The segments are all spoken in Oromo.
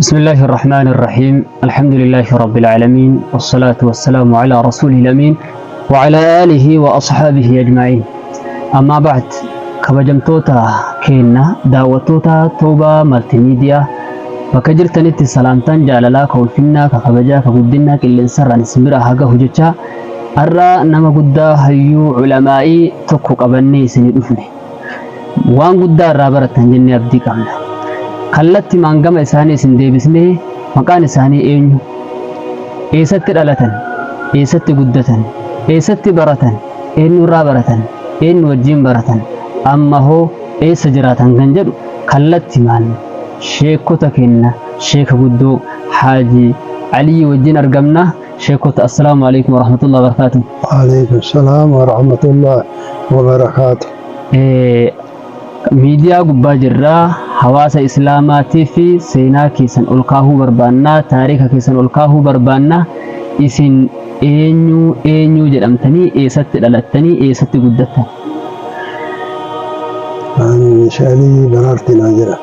بسم الله الرحمن الرحيم. الحمد لله رب العالمين، والصلاة والسلام على رسوله الأمين وعلى آله وأصحابه أجمعين. أما بعد، kabajamtoota keenya daawwattoota Tooba Maltiimiidiyaa bakka jirtanitti, salaamtaan jaalalaa ka ulfinnaa, ka kabajaa, ka guddinaa qilleensarraan isin bira haa gahu jechaa, har'a nama guddaa, hayyuu ulamaa'ii tokko qabannee isinii dhufne. Waan guddaa irraa barattan jennee abdii qabna. Kallatti maangama isaanii isin deebisnee, maqaan isaanii eenyu? Eessatti dhalatan? Eessatti guddatan? Eessatti baratan? Eenyurraa baratan? Eenyu wajjin baratan? Amma hoo eessa jiraatan kan jedhu kallatti maan sheekota keenya, sheeka guddoo Haaji Aliyyi wajjin argamna. Sheekota, assalaamu alaikum warahmatullahi wabarakatuh. وعليكم السلام ورحمة الله وبركاته. Miidiyaa gubbaa jirraa, hawaasa islaamaatii fi seenaa keessan ol kaahuu barbaannaa, taariika keessan ol kaahuu barbaannaa. Isin eenyu eenyu jedhamtanii, eessatti dhalattanii, eessatti guddattan? أنا Sheekh Alii Baraartii naan jedha.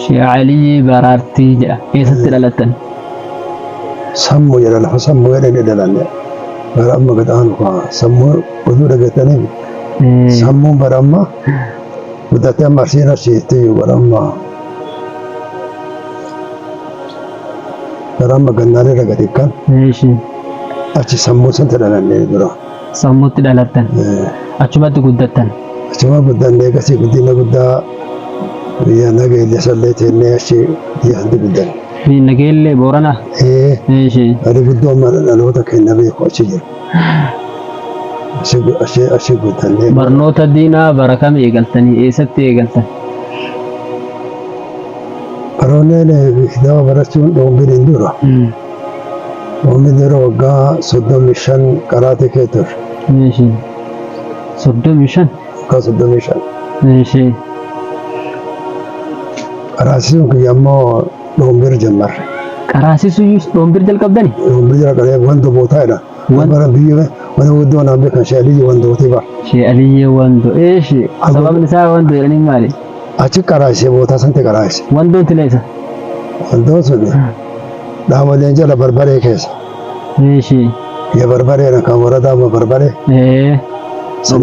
Sheekh Alii Baraartii jedha. Eessatti dhalattan? Sammuu jedha, lafa sammuu jedhanii dhalanne. Bara amma gad aanu kaa sammuu oduu dhageettanii, sammuun bara amma guddattee amma Arsiin Arsiitti bara amma gannaalee irra gadi kan achi sammuu sanatti dhalanne dura. Sammuutti dhalattan. Achumatti guddattan. Achuma guddannee, akkasii guddina guddaa biyya Nageelle sallee teennee achi biyya sanatti guddanne. Biyya Nageellee Booranaa. Ee. Ani guddoo amma dhaloota keenya beeku achi jiru. Achi guddannee. Barnoota diinaa bara kam eegaltanii, eessatti eegaltan? Baroonneen kitaaba barachuun dhoombiin dura. Dhoombiin dura waggaa 35 qaraatii kee ture. 35. Waggaa 35. Qaraasisuun kiyya ammoo dhoombir jammarre. Qaraasisuu dhoombir jalqabdani? Dhoombir jala qaree wanta bootaa jedha. Bara biyya wani guddoo naan beekan Sheekh Aliyyi Wandootii bara. Sheekh Aliyyee Wandoo. Sababni isaa Wandoo jedhanii maali? Achi qaraasise, bootaa sanatti qaraasise. Wandoon tileessa. Wandoon sun dhaamoleen jala barbaree keessa. Biyya barbareedha kan waradaa amma barbaree.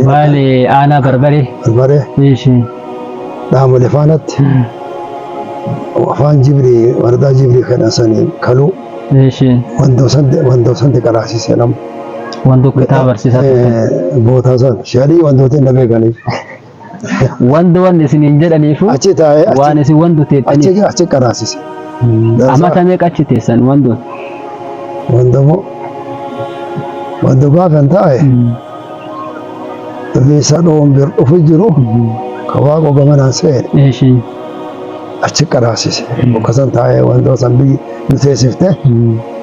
Baalee aanaa barbaree. Barbaree. Dhaamolee faanatti afaan Jibrii, waradaa Jibrii kan sanii kaluu. Wandoo santi qaraasise nama. Wandoo kitaaba barsiisaa turtan. Bootaa san Sheekh Aliyyi Wandootiin na beekaniif. Wandoo wanni isiniin jedhaniifu Achi taa'ee waan isin wandoo teettaniif. Achi qaraasise. Amata meeqa achi teessan wandoon? Wandoo wandoo gaafa hin taa'e dhufiisa dhoombir dhufu jiru ka waaqoo gamanaan seene achi qaraasise. Bakka san taa'ee wandoo san biyyi nu teessifte,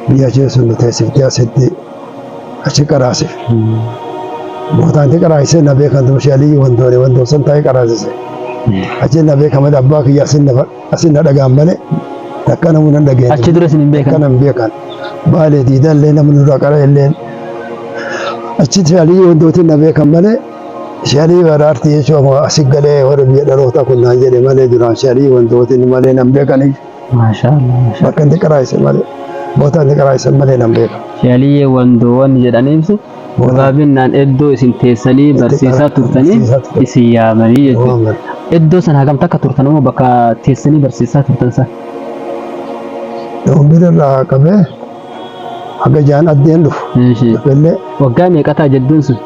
biyya ishee sun nu teessiftee asitti achi qaraasise. Bootaan itti qaraasise na beekan tumshi Aliyyi Wandoone wandoo san taa'ee qaraasise. Achi na beekan malee, abbaa kiyya asin na dhagaan malee takka namuu nan dhageenye. Achi dura isin hin beekan. Takka nan beekan. Baalee diidallee namni nurraa qara illee achitti Aliyyi Wandootiin na beekan malee, Sheekh Alii Baraartii jechuun asi galee warra biyya dhalootaa kun naan jedhe malee, duraan Sheekh Aliyyi Wandootiin malee nan beekanii. Maashaa Allah. Maashaa. Bakka inni qaraasise malee, bootaa inni qaraasise malee nan beekan. Sheekh Aliyyee Wandoo wanni jedhaniif gabaabinaan iddoo isin teessanii barsiisaa turtanii barsiisaa turtan. Isin yaamanii jechuudha. Waaman. Iddoo sana hagam takka turtan immoo bakka teessanii barsiisaa turtan sana? Doombir irraa qabee haga jaan addeen dhufu. Illee Waggaa meeqa ta'a jedhuun sun?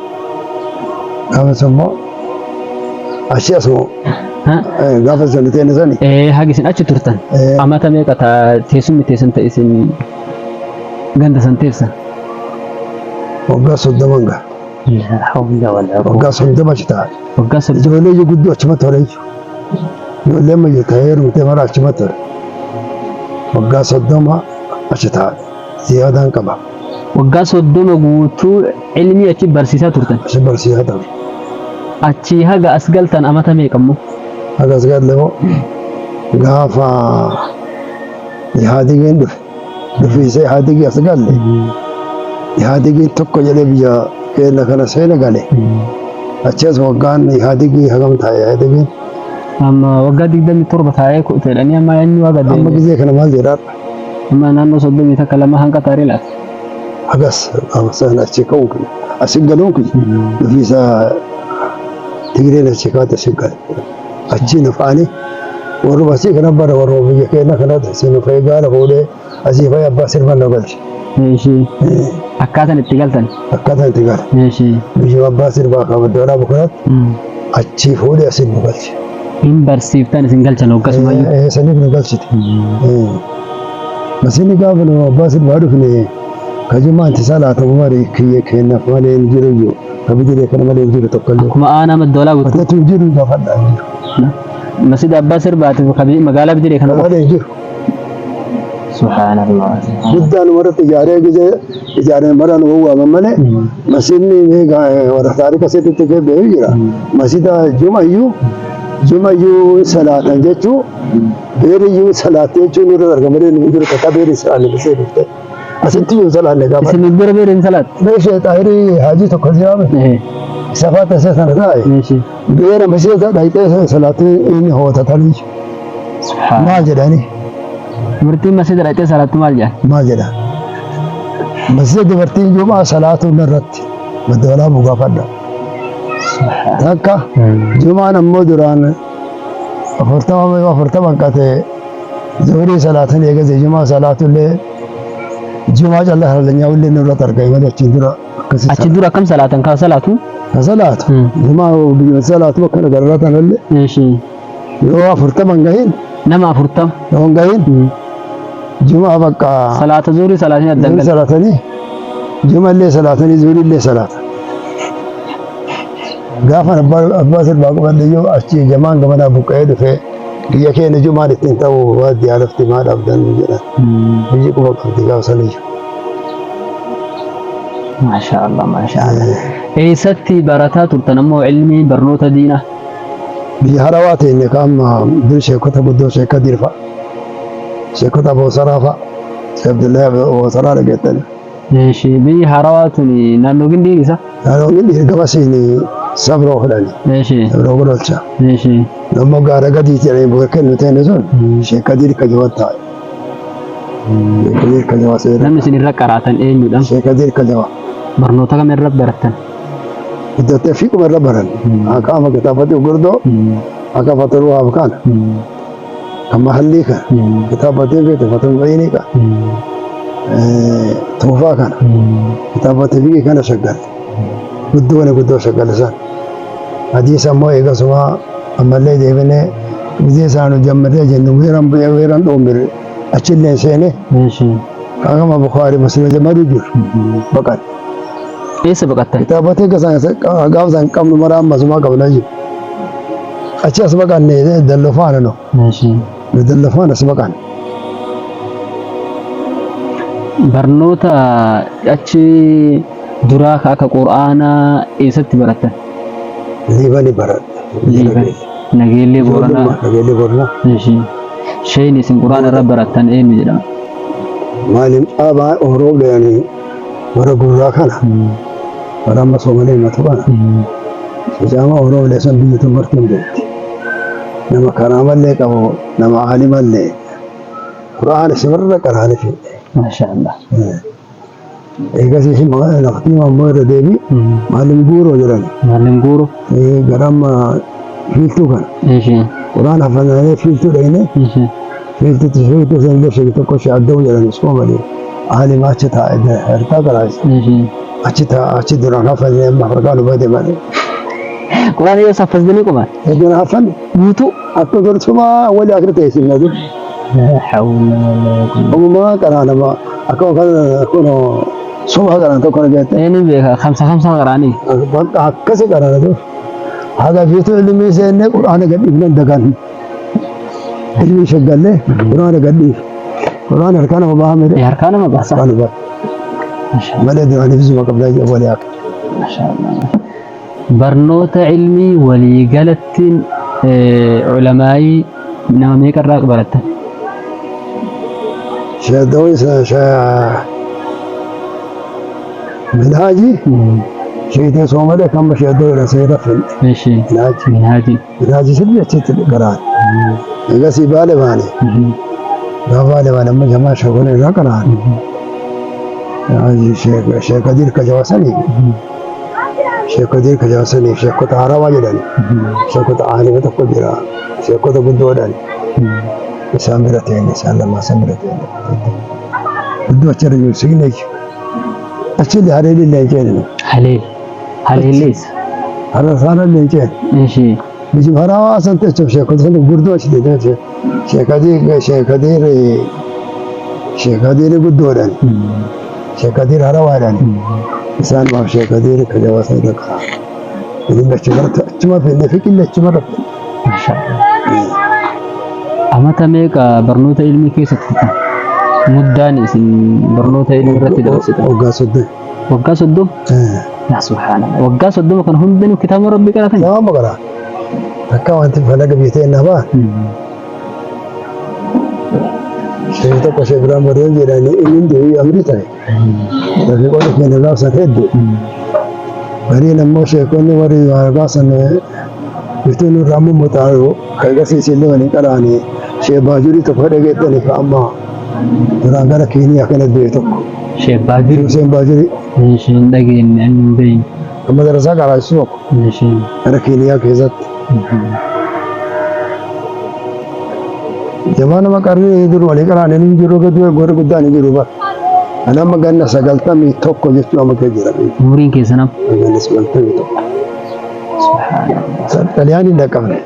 Gaafa immoo achi asuma Ha? Gaafa sun teenne sani. Hagi isin achi turtan. Amata meeqa ta'a teessumni teessan ta'e isin ganda san teessan? Waggaa 30 gaha. La hawla wala quwwata. Waggaa 30 achi taa'e. Waggaa 30. Ijoollee ija guddoo achumatti hore jechuudha. Ijoollee ammayyu ta'ee heerumtee mara achumatti hore. Waggaa 30 achi taa'e. Ziyaadaan qaba. Waggaa 30 guutuu ilmii achi barsiisaa turtan. Achi barsiisaa ture. Achii haga as galtan amata meeqa immoo? Haga as galle immoo gaafa Ihaadigiin dhufe. Dhufiisa Ihaadigii as galle. Ihaadigiin tokko jedhee biyya keenya kana seena gale. Achi as waggaan Ihaadigii hagam taa'e Ihaadigiin? Amma waggaa 27 taa'ee jedhanii amma inni waa gad Amma gizee kana maal jedhaa? Amma naannoo 32 hanga taaree laata. Hagas sana achi ka'uun kiyya. Asin galuun kiyya. Nufiisa Tigireen achi kaate asin gale. Achi nufaani warruma asii kana bara warruma biyya keenya kanatti asii nufee gaala fuudhee asii fa'i abbaa sirba nu galche. Eeshi. Akkaataan itti galtan. Akkaataan itti gale. Eeshi. Biyya abbaa sirbaa kan maddoolaa bukanatti achii fuudhee asiin nu galche. Hin barsiiftan isin galchan hoggasumaayyuu. Saniif nu galchite. Masinni gaafa nu abbaa sirbaa dhufne kajumaan itti salaatamu malee kiyya kennaaf malee hin jiru iyyuu ka bidiree kana malee hin jiru tokkollee. Akkuma aanaa maddoolaa guutuu. Matatu hin jiru gaafadhaa hin jiru. Masjida abbaa sirbaatiif magaalaa bidiree kana qofa. Malee hin jiru. Subhaanallah. Guddaan warratti ijaaree gizee ijaaree mara nu waaman malee masinni warra taarika sirriitti beeku jira. Masjida jumayyuu salaatan jechuu beeriyyuu salaatte jechuun nurra arga malee nu jiru takka beeri salaanne bisee dhufte. Asitti iyyuu salaanne gaafa. Isin bira beeri hin salaat. Meeshee xaahirii haajii tokko si yaame. Isa faata isa sana taa'e. Beera masjida dhaqxee salaattee inni hootatanii. Maal jedhanii? Dubartiin masjida dhaqxee salaattu maal jedhan? Maal jedhan? Masjida dubartiin jumaa salaatuu irratti madda walaabuu gaafadha. Takka jumaan ammoo duraan 40 qatee zuhurii salaatan eegase jumaa salaatullee jumaa callaa halallanyaa illee nurratti argame malee achiin dura akkasii Achi dura akkam salaatan kaa salaatu? Ka salaatu jumaa biyya salaatu akkana gararraa tanallee yoo 40 hin gahin Nama 40. Yoo hin gahin jumaa bakka Salaata zuhurii salaatiin addan zuhurii galan. Salaatanii jumallee salaatanii zuhurillee salaatan. Gaafa abbaa sirbaa qubadhe yoo achi jamaan gamanaa buqqa'ee dhufee biyya keenya jumaan ittiin ta'u waaddiyaa lafti maa dhabdan jedhan. Biyyi quba qabdi gaafa saniyyuu. Maasha Allah, maasha Allah. Eessatti barataa turtan ammoo ilmii barnoota diinaa? Biyya harawaa teenye ka amma dur sheekota guddoo sheeka dirfa. Sheekota Boosaraa fa'a. Sheekh Abdullahi Boosaraa dhageettani. Eeshi biyyi harawaa tuni naannoo Gindiin isa? Naannoo Gindii gamasiin sabroo fudhani. Sabroo godolcha. Nammoo gaara gadii jedhanii buka kennu teenne sun sheekka dirka jawa taa'e. Sheekka dirka jawa seera. Namni isin irra qaraatan eenyudha? Sheekka dirka jawa. Barnoota kam irra barattan? Guddattee fiquma irra baran. Akka amma kitaabatti gurguddoo akka fataruu haaf kana. Kan mahallii kana. Kitaabatti beektu fataruu baay'inii kana. Toofaa kana. Kitaabatti fiqii kana shaggalle. Guddoo guddoo shaggalle san. Hadiisa immoo eegasumaa ammallee deebinee gizee isaan jammarree jennu weeran weeran dhoombire achillee seene. Akkama Bukaari Muslim jammaruu jiru baqate. Eessa baqattan? Kitaabota gaafa isaan qabnu mara ammasumaa qabna jiru. Achi as baqanne dallofaana no. Nu dallofaan as baqanne. Barnoota achi duraa ka akka Qur'aanaa eessatti barattan? Liibani baradhe. Liiban. Nageellee Booranaa. Nageellee Booranaa. Sheen isin Qur'aana irra barattan eenyu jedhama? Maalim caabaa Oroo jedhanii warra gurraa kana warra amma Soomalee himatu kana. Caama Oroo san biyya tun martuu hin beekti. Nama karaamallee qabu nama aalimallee Qur'aana simarra qaraane fidhe. Maasha Allah. Eegasii laftii ammoo irra deebi Maalim Guuroo jedhani. Maalim Guuroo. Gara amma fiiltuu kana. Qur'aana hafanaalee fiiltuu dhayne. Fiiltutti fiiltuu san illee sheekii tokko shaaddoo jedhani Soomalee. Aalima achi taa'e harkaa qaraase. Achi taa'e achi duraan hafanee amma harkaa nu bade malee. Qur'aana yoo saffisanii quban. Duraan hafan Guutuu. Akka gorsumaa wali akira ta'e sinna dur. La hawla wala quwwata. Uumamaa qaraanama akka kana kun soba qaraan tokko na jette. Eenyu beeka kamsa kamsa qaraanii. Bakka akkasi qaraana dur. Haga fiitu ilmi seenne quraana gad dhiifnan dagan. Ilmi shaggallee quraana gad dhiif. Quraana harkaa nama baha mire. Harkaa nama baasa. Harkaa nama baha. Malee duraan ibsuma qabdaa wali akka. Masha Allah. Barnoota ilmii waliigalatti ulamaa'ii nama meeqa irraa barattan? Sheekh Minhaaji Sheetee Soomalee kan amma sheetoo jedhan seera finne. Eshi. Minaaji. Minhaaji. Minaaji sirrii achitti qaraan. Egasii baale baane. Gaafa baale baane amma jamaa sheekonni irraa qaraan. Sheek Kadir Kajawaasanii. Sheek Kadir Kajawaasanii sheekota Harawaa jedhani. Sheekota aalima tokko jira. Sheekota guddoodhaan. Isaan bira teenne isaan lamaa isaan bira teenne. Guddoo achirra jiru signe achillee haleelillee hin ceene. Haleel. Haleellees. Hara isaanillee hin ceene. Eshi. Biyyi Harawaa san teessoo sheekota san gurguddoo achi deemte. Sheek Kadir Sheek Kadir Sheek Kadir guddoodhaan. Sheek Kadir Harawaadhaan. Isaan maaf Sheek Kadir Kajawaasa irra qara. Inni achuma achuma finne fiqillee achuma irra finne. Masha Allah. Amata meeqa barnoota ilmii keessa turtan? Muddaan isin barnoota ilmii irratti dabarsitan? Waggaa 30. Waggaa 30? Yaa subhaanallah. Waggaa 30 kana hundinuu kitaaba Rabbii qaratan? Nama qara. Takka wanti falaga biyya ta'e nama. Sheekh tokko Sheekh Ibrahim Bariyoon jedhanii inni hundi amrii ta'e. Rafiiqonni keenya gaafsan hedduu. Gariin ammoo sheekonni warri gaafsan biftuu nurraa mummuxaaru kan gasiisillee waliin qaraani Sheekh Baajurii tokko fedha geettanii ka amma duraan gara Keeniyaa kana du'e tokko. Sheekh Baajurii. Hussein Baajurii. Isheen dhageenye ani hin beekne. Kan madrasaa qaraachisu tokko Isheen. gara Keeniyaa keessatti. Jamaa nama qarri dur walii qaraan hin jiru gadi warri guddaan hin jiru bara. Ani amma ganna 91 jechuu amma kee jira. Umriin keessan amma. Ganna 91. Subhaanallah. Xaliyaanii hin dhaqqabne.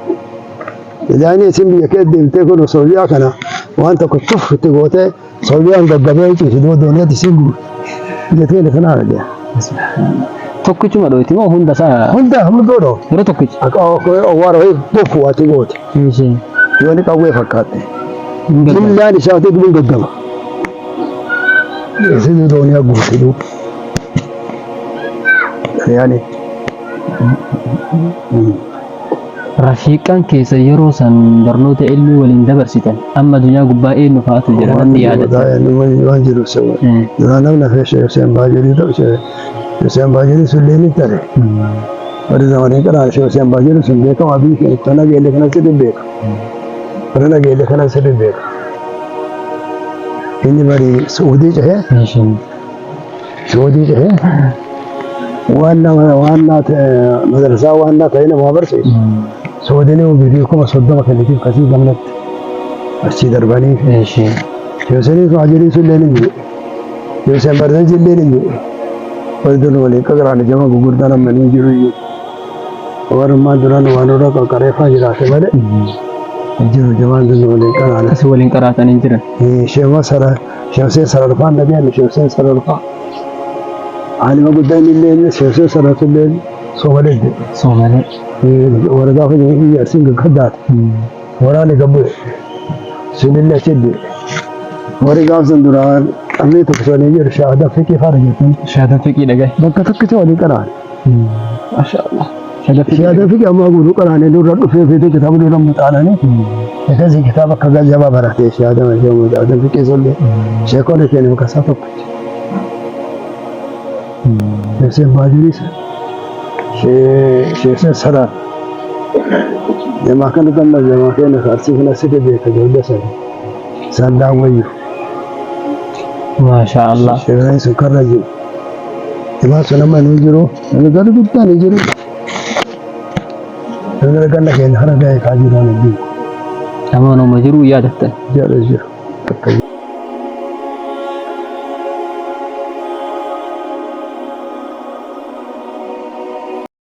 Xaliyaanii isin biyya kee deemtee kun Sooliyaa kana waan tokko tuf itti gootee Sooliyaan gaggabee ciisu duuba dooniyatti isin guure. Biyya keenya kana arge. Subhaanallah. Tokkichuma dhoyti moo hunda isaa? Hunda hundoo dhoofte. Yeroo tokkicha. Akka owwaara wayii bofu ati goote. Ishee. Yoo ni qawwee fakkaatte. Hin gaggaba. Jumlaan isaatu duuba gaggaba. Isin dooniyaa guute duuba. Xaliyaanii. Rafiiqan keessa yeroo san barnoota ilmii waliin dabarsitan amma addunyaa gubbaa eenyu fa'atu jira namni yaadatan. Waan jiru duraan namni hafee Sheekh Hussein Baajirii ta'u Sheekh Hussein Baajirii sun illee ni tare. Warri zamanii qaraan Sheekh Hussein Baajirii sun beekamaa biyya keenya kana geelle kana sirri beeka. Warra nageelle kana sirri beeka. Inni bari Suudii cehee Suudii cehee waan nama waan madrasaa waan naa ta'e nama barsiisu. Suudiin birrii 30,000 kennitiif kasii gamnatti achii darbanii. Yoosanii kun ajirii sun illee ni jiru. Yooseen barzanji illee ni jiru. Warri dur waliin qaqraan jama gurguddaan amma ni jiru iyyuu. Warrummaan duraan waan irra qaqqareeffaa jiraate malee hin jiru jamaan dur waliin qaraane. Akkasii waliin qaraatanii jiran. Sheema sara Sheemseen sararfaan dhageenye Sheemseen sararfaa. Aalima guddaa inni illee Sheemseen sararfaa illee Soomalee jedhe. Soomalee. Warra gaafa biyya Arsiin gaggadaate. Waraanni gabbu'e. Sunillee achi du'e. Warri gaafsan duraan qarnii tokko sanii jedhu shahada fiqii faana jettan. Shahada fiqii dhagaye. Bakka tokkitti walii qaraan. Masha Allah. Shahada fiqii. Shahada fiqii ammaa guutuu qaraanii nurra dhufee fiitee kitaaba nurra muxaananii. Akkasii kitaaba akka gajjabaa baratee shahada shahada fiqii sullee sheekonni keenya bakka isaa tokkichi. Sheekh Baajuris Sheekh Saraan jamaa kana damma jamaa keenya arsii kana sirri beeka ijoollee sana isaan daawwayyu. Masha Allah. Sheekh sun karra jiru. Jamaa sun amma ni jiru. Namni gara guddaan ni jiru. Namni ganna keenya hara ga'e kaa jiru ani jiru. Nama nama jiru yaadattan. Jedha jiru. Bakka